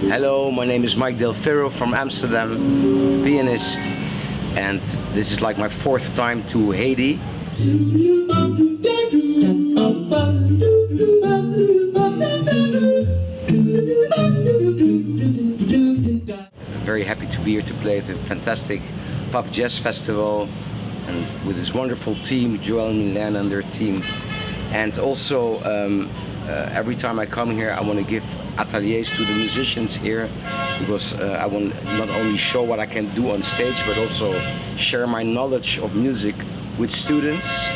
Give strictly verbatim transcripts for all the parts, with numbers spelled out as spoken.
Hello, my name is Mike Del Ferro from Amsterdam, pianist, and this is like my fourth time to Haiti. Very happy to be here to play at the fantastic Pop Jazz Festival and with this wonderful team, Joel Milena and their team. And also, um, uh, every time I come here, I want to give ateliers to the musicians here because uh, I want not only show what I can do on stage, but also share my knowledge of music with students.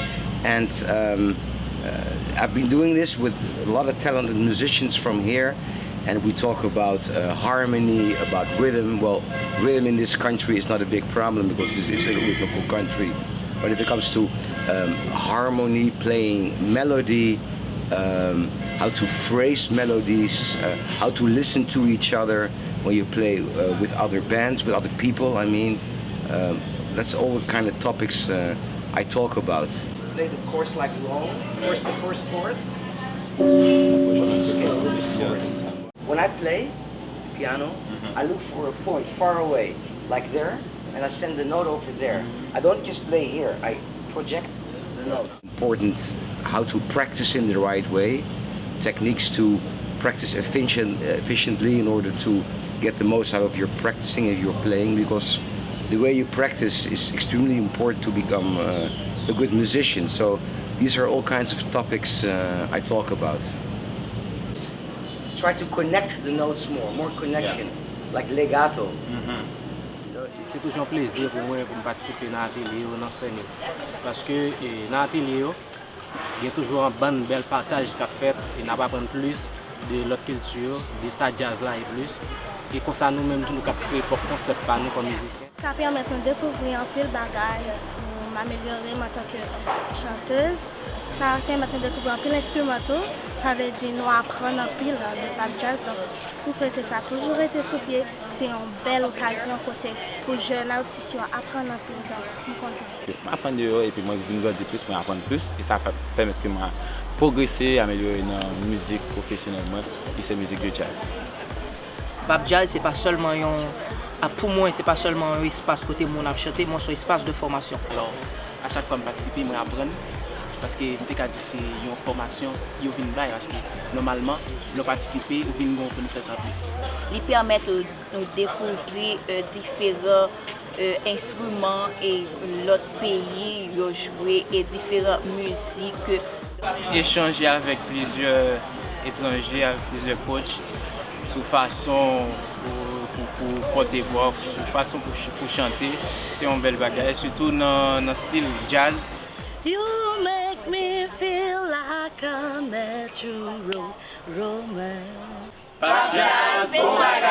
And um, uh, I've been doing this with a lot of talented musicians from here, and we talk about uh, harmony, about rhythm. Well, rhythm in this country is not a big problem because it's, it's a rhythmical country. But if it comes to um, harmony, playing melody, um, how to phrase melodies, uh, how to listen to each other when you play uh, with other bands, with other people, I mean, um, that's all the kind of topics uh, I talk about. Play the chords like long, first the first chord. What's the scale? Which chord? When I play piano, I look for a point far away, like there, and I send the note over there. I don't just play here, I project the note. Important how to practice in the right way, techniques to practice efficient, efficiently in order to get the most out of your practicing and your playing, because the way you practice is extremely important to become uh, a good musician. So these are all kinds of topics uh, I talk about. Try to connect the notes more, more connection, like legato. Se toujou yon plezi pou mwen pou m patisipe nan atelye yo, nan sèn yo. Paske e, nan atelye yo, gen toujou yon bann bèl pataj k ap fèt e n ap aprann plis de lòt kilti yo, de sa djaz la ye plis. E konsa nou menm tou nou ka kreye pwòp konsèp pa nou kòm mizisyen. Sa pèmèt nou dekouvri anpil bagay, nou amelyore m antanke chantèz. Sa pèmèt nou dekouvri anpil enstriman tou, sa vle di nou aprann anpil de pap djaz. Donk, m swete sa toujou rete sou pye. Se yon bèl okazyon kote pou jèn atis yo aprann anpil. Donk, m kontan. M aprann de yo epi mwen vin grandi plis, mwen aprann plis e sa pèmèt ke mwen pwogrese, amelyore nan mizik pwofesyonèl mwen ki se mizik de djaz. Pap djaz se pa sèlman yon, pou mwen se pa sèlman yon espas kote moun ap chante, men se yon espas de fòmasyon. Alò, a chak fwa m patisipe, mwen aprann, paske m te ka di se yon fòmasyon yo vin bay, paske nòmalman lè w patisipe ou vin gen yon konesans anplis. Li pèmèt nou dekouvri diferan enstriman e lòt peyi yo jwe e diferan mizik. Echanje avèk plizyè etranje, avèk plizyè coach sou fason pou, pou, pou pòte vwa w, sou fason pou, pou chante, se yon bèl bagay, sitou nan, nan stil djaz. You make me feel like I met you, Roman. Pap Djaz, bon bagay!